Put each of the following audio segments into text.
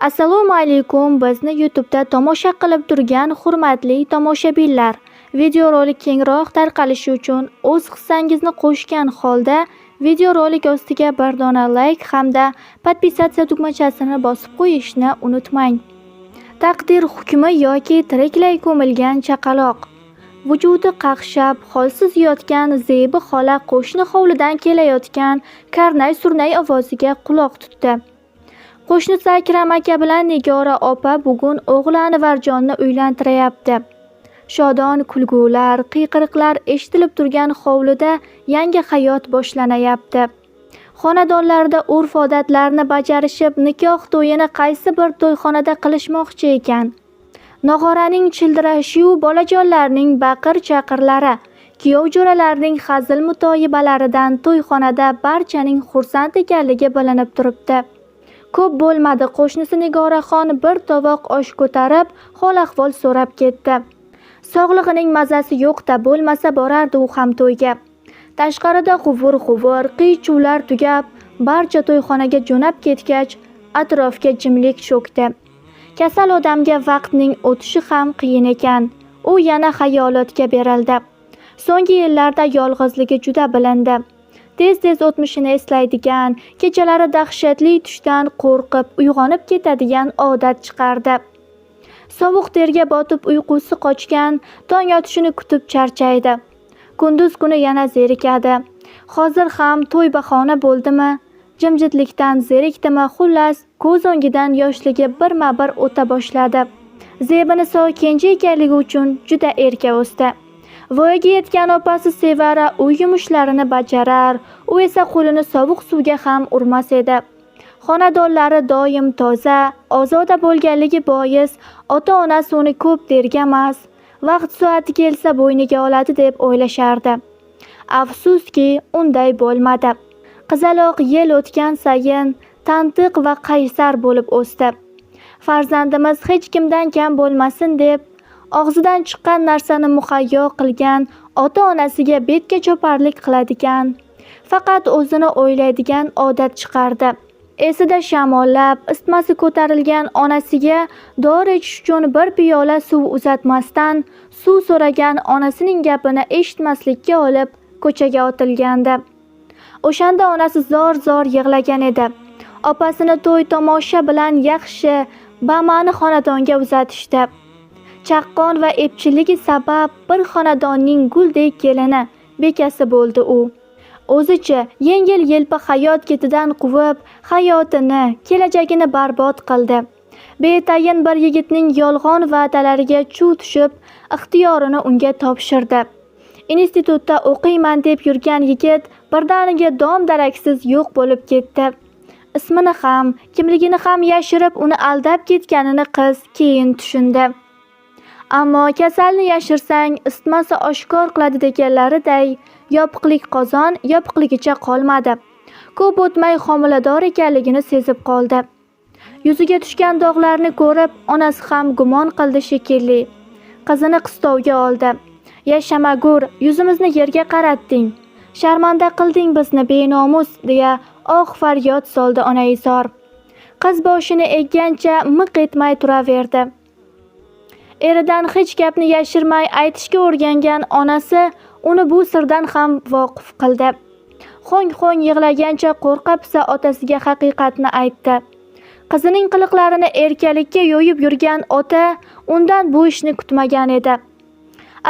Assalomu alaykum, bizni YouTube'da tomosha qilib turgan hurmatli tomoshabinlar. Videorolik kengroq tarqalishi uchun o'z hissangizni qo'shgan holda videorolik ostiga bir dona like hamda подписаться tugmachasini bosib qo'yishni unutmang. Taqdir hukmi yoki tiriklay ko'milgan chaqaloq. Vujudi qaqshab, holsiz yotgan Zebi xola qo'shni hovlidan kelayotgan karnay-surnay ovoziga quloq tutdi. Qo'shnisi Akram aka bilan Nigora opa bugun o'g'li Anvarjonni uylantirayapti. Shodon kulgular, qiyqiriqlar eshitilib turgan hovlida yangi hayot boshlanayapti. Xonadonlarda urf-odatlarni bajarishib, nikoh to'yini qaysi bir to'yxonada qilishmoqchi ekan. Nog'oraning childirashiyu bolajonlarning baqir-chaqirlari, kuyov jo'ralarning hazil-mutoyibalaridan to'yxonada barchaning xursand ekanligi bilinib turibdi. Ko'p bo'lmadi, qo'shnisi Nigoraxon bir tovoq osh ko'tarib, hol-ahvol so'rab ketdi. Sog'lig'ining mazasi yo'q-da, bo'lmasa borardi u ham to'yga. Tashqarida g'uvur-g'uvur, qiy-chuvlar tugab, barcha to'yxonaga jo'nab ketgach, atrofga jimlik cho'kdi. Kasal odamga vaqtning o'tishi ham qiyin ekan. U yana xayolotga berildi. So'nggi yillarda yolg'izligi juda bilindi. Tez-tez o'tmishini eslaydigan, kechalari dahshatli tushdan qo'rqib uyg'onib ketadigan odat chiqardi. Sovuq terga botib uyqusi qochgan, tong otishini kutib charchaydi. Kunduz kuni yana zerikadi. Hozir ham to'y bahona bo'ldimi? Jimjitlikdan zerikdimi? Xullas, ko'z o'ngidan yoshligi birma-bir o'ta boshladi. Zebiniso kenja ekanligi uchun juda erka o'sdi. Voyaga yetgan opasi Sevara uy yumushlarini bajarar, u esa qo'lini sovuq suvga ham urmas edi. Xonadonlari doim toza, ozoda bo'lganligi bois ota-onasi uni ko'p tergamas, vaqt soati kelsa bo'yniga oladi deb o'ylashardi. Afsuski, unday bo'lmadi. Qizaloq yil o'tgan sayin tantiq va qaysar bo'lib o'sdi. Farzandimiz hech kimdan kam bo'lmasin deb og'zidan chiqqan narsani muhayyo qilgan ota-onasiga betga choparlik qiladigan, faqat o'zini o'ylaydigan odat chiqardi. Esida shamollab, isitmasi ko'tarilgan onasiga dori ichish uchun bir piyola suv uzatmasdan, suv so'ragan onasining gapini eshitmaslikka olib ko'chaga otilgandi. O'shanda onasi zor-zor yig'lagan edi. Opasini to'y tomosha bilan yaxshi, bama'ni xonadonga uzatishdi. Chaqqon va epchilligi sabab bir xonadonning guldek kelini, bekasi bo'ldi u. O'zicha yengil-yelpi hayot ketidan quvib, hayotini, kelajagini barbod qildi. Betayin bir yigitning yolg'on va'dalariga chuv tushib, ixtiyorini unga topshirdi. Institutda o'qiyman deb yurgan yigit birdaniga dom-daraksiz yo'q bo'lib ketdi. Ismini ham, kimligini ham yashirib, uni aldab ketganini qiz keyin tushundi. Ammo kasalni yashirsang, isitmasi oshkor qiladi deganlariday, yopiqlik qozon yopiqligicha qolmadi. Ko'p o'tmay homilador ekanligini sezib qoldi. Yuziga tushgan dog'larni ko'rib, onasi ham gumon qildi shekilli. Qizini qistovga oldi. Yashamagur, yuzimizni yerga qaratding. Sharmanda qilding bizni benomus, deya oh faryod soldi onaizor. Qiz boshini eggancha miq etmay turaverdi. Eridan hech gapni yashirmay aytishga o'rgangan onasi uni bu sirdan ham voqif qildi. Xo'ng-xo'ng yig'lagancha qo'rqa-pisa otasiga haqiqatni aytdi. Qizining qiliqlarini erkalikka yo'yib yurgan ota undan bu ishni kutmagan edi.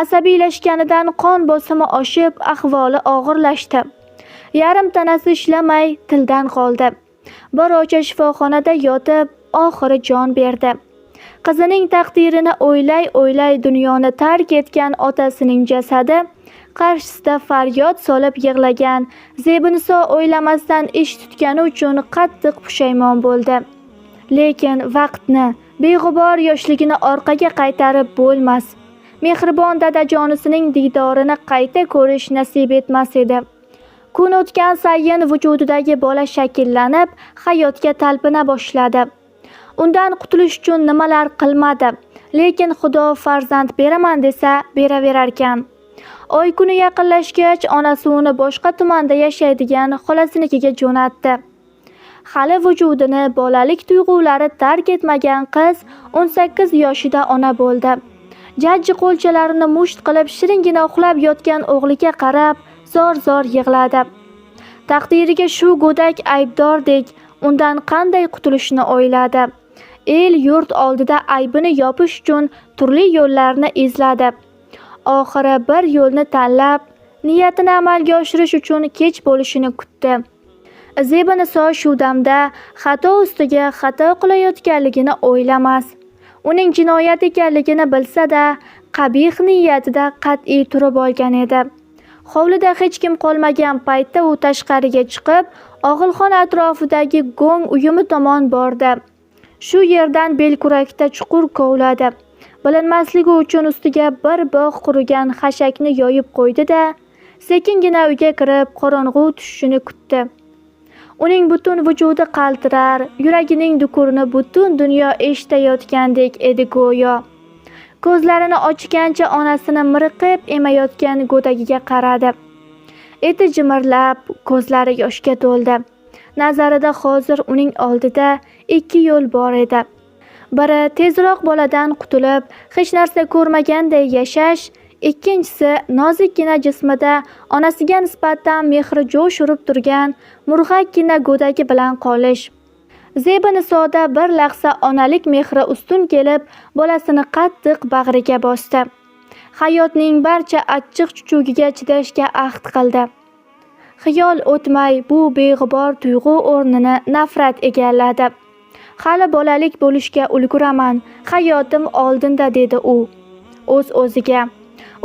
Asabiylashganidan qon bosimi oshib, ahvoli og'irlashdi. Yarim tanasi ishlamay tildan qoldi. Bir oycha shifoxonada yotib, oxiri jon berdi. Qizining taqdirini o'ylay-o'ylay dunyoni tark etgan otasining jasadi qarshisida faryod solib yig'lagan Zebiniso o'ylamasdan ish tutgani uchun qattiq pushaymon bo'ldi. Lekin vaqtni, beg'ubor yoshligini orqaga qaytarib bo'lmas. Mehribon dadajonisining diydorini qayta ko'rish nasib etmas edi. Kun o'tgan sayin vujudidagi bola shakllanib, hayotga talpina boshladi. Undan qutulish uchun nimalar qilmadi, lekin Xudo farzand beraman desa beraverarkan. Oy kuni yaqinlashgach, onasi uni boshqa tumanda yashaydigan xolasinikiga jo'natdi. Hali vujudini bolalik tuyg'ulari tark etmagan qiz 18 yoshida ona bo'ldi. Jajji qo'lchalarini musht qilib shiringina uxlab yotgan o'g'liga qarab zor-zor yig'ladi. Taqdiriga shu go'dak aybdordek undan qanday qutulishni o'yladi. El yurt oldida aybini yopish uchun turli yo'llarni izladi. Oxiri bir yo'lni tanlab, niyatini amalga oshirish uchun kech bo'lishini kutdi. Zebiniso shu damda xato ustiga xato qilayotganligini o'ylamas. Uning jinoyat ekanligini bilsa-da, qabih niyatida qat'iy turib olgan edi. Hovlida hech kim qolmagan paytda u tashqariga chiqib, og'ilxona atrofidagi go'ng uyumi tomon bordi. Shu yerdan belkurakda chuqur kovladi. Bilinmasligi uchun ustiga bir bog' qurigan xashakni yoyib qo'ydi-da, sekingina uyga kirib, qorong'u tushishini kutdi. Uning butun vujudi qaltirar, yuragining dukurini butun dunyo eshitayotgandek edi go'yo. Ko'zlarini ochgancha onasini miriqib emayotgan go'dagiga qaradi. Eti jimirlab, ko'zlari yoshga to'ldi. Nazarida hozir uning oldida ikki yo'l bor edi. Biri tezroq boladan qutulib, hech narsa ko'rmaganday yashash, ikkinchisi nozikkina jismida onasiga nisbatan mehri jo'sh urib turgan murg'akkina go'dagi bilan qolish. Zebinisoda bir lahza onalik mehri ustun kelib, bolasini qattiq bag'riga bosdi. Hayotning barcha achchiq chuchugiga chidashga ahd qildi. Xiyol o'tmay bu beg'ubor tuyg'u o'rnini nafrat egalladi. Hali bolalik bo'lishga ulguraman, hayotim oldinda, dedi u o'z-o'ziga.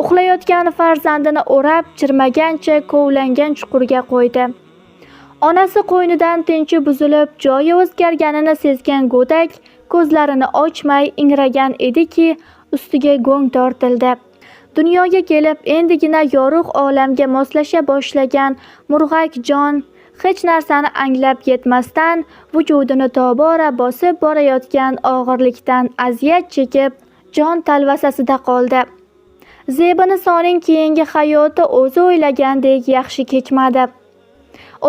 Uxlayotgan farzandini o'rab chirmagancha kovlangan chuqurga qo'ydi. Onasi qo'ynidan tinchi buzilib, joyi o'zgarganini sezgan go'dak ko'zlarini ochmay ingragan ediki, ustiga go'ng tortildi. Dunyoga kelib, endigina yorug' olamga moslasha boshlagan murg'ak jon hech narsani anglab yetmasdan vujudini tobora bosib borayotgan og'irlikdan aziyat chekib, jon talvasasida qoldi. Zebinisoning keyingi hayoti o'zi o'ylagandek yaxshi kechmadi.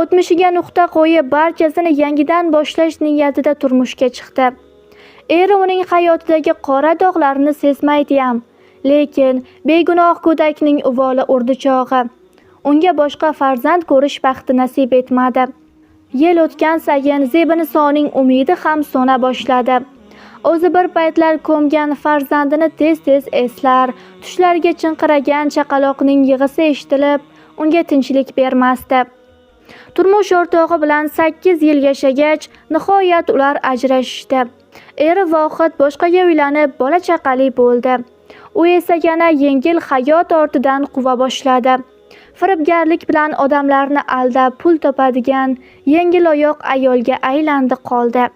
O'tmishiga nuqta qo'yib, barchasini yangidan boshlash niyatida turmushga chiqdi. Eri uning hayotidagi qora dog'larni sezmaydi-ham, lekin begunoh go'dakning uvoli urdi chog'i. Unga boshqa farzand ko'rish baxti nasib etmadi. Yil o'tgan sayin Zebinisoning umidi ham so'na boshladi. O'zi bir paytlar ko'mgan farzandini tez-tez eslar, tushlariga chinqiragan chaqaloqning yig'isi eshitilib, unga tinchlik bermasdi. Turmush o'rtog'i bilan 8 yil yashagach, nihoyat ular ajrashishdi. Eri Vohid boshqaga uylanib, bola chaqali bo'ldi. U esa yana yengil hayot ortidan quva boshladi. Firibgarlik bilan odamlarni aldab pul topadigan yengiloyoq ayolga aylandi qoldi.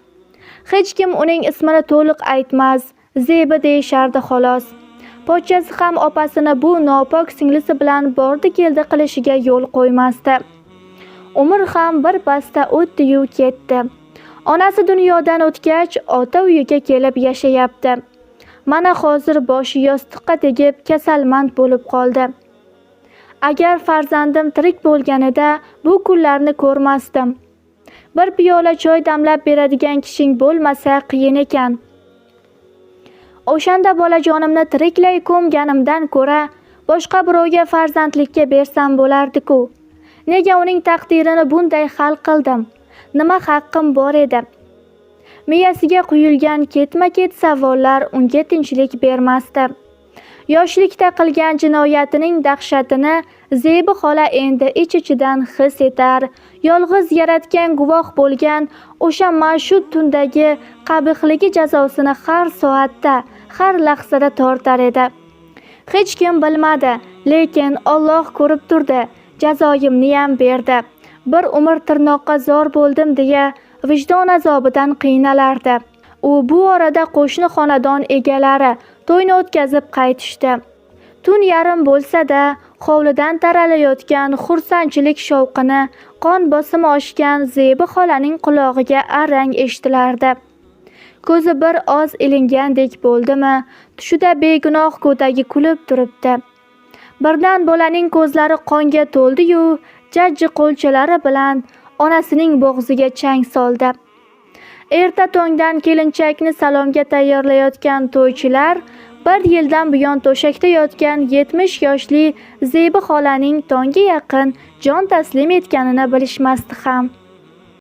Hech kim uning ismini to'liq aytmas, Zebi deyishardi xolos. Pochchasi ham opasini bu nopok singlisi bilan bordi-keldi qilishiga yo'l qo'ymasdi. Umr ham bir pasda o'tdi-yu ketdi. Onasi dunyodan o'tgach, ota uyiga kelib yashayapti. Mana hozir boshi yostiqqa tegib, kasalmand bo'lib qoldi. Agar farzandim tirik bo'lganida bu kunlarni ko'rmasdim. Bir piyola choy damlab beradigan kishing bo'lmasa qiyin ekan. O'shanda bolajonimni tiriklay ko'mganimdan ko'ra boshqa birovga farzandlikka bersam bo'lardi-ku. Nega uning taqdirini bunday hal qildim? Nima haqqim bor edi? Miyasiga quyilgan ketma-ket savollar unga tinchlik bermasdi. Yoshlikda qilgan jinoyatining dahshatini Zebi xola endi ich-ichidan his etar. Yolg'iz yaratgan guvoh bo'lgan o'sha ma'shud tundagi qabihligi jazosini har soatda, har lahzada tortar edi. Hech kim bilmadi, lekin Alloh ko'rib turdi, jazoyimni-ham berdi. Bir umr tirnoqqa zor bo'ldim deya vijdon azobidan qiynalardi. U bu orada qo'shni xonadon egalari to'yni o'tkazib qaytishdi. Tun yarim bo'lsa-da, hovlidan taralayotgan xursandchilik shovqini qon bosimi oshgan Zebi xolaning qulog'iga arang eshitilardi. Ko'zi bir oz ilingandek bo'ldimi, tushida begunoh go'dagi kulib turibdi. Birdan bolaning ko'zlari qonga to'ldi-yu, jajji qo'lchalari bilan onasining bo'g'ziga chang soldi. Erta tongdan kelinchakni salomga tayyorlayotgan to'ychilar bir yildan buyon to'shakda yotgan 70 yoshli Zebi xolaning tongga yaqin jon taslim etganini bilishmasdi ham.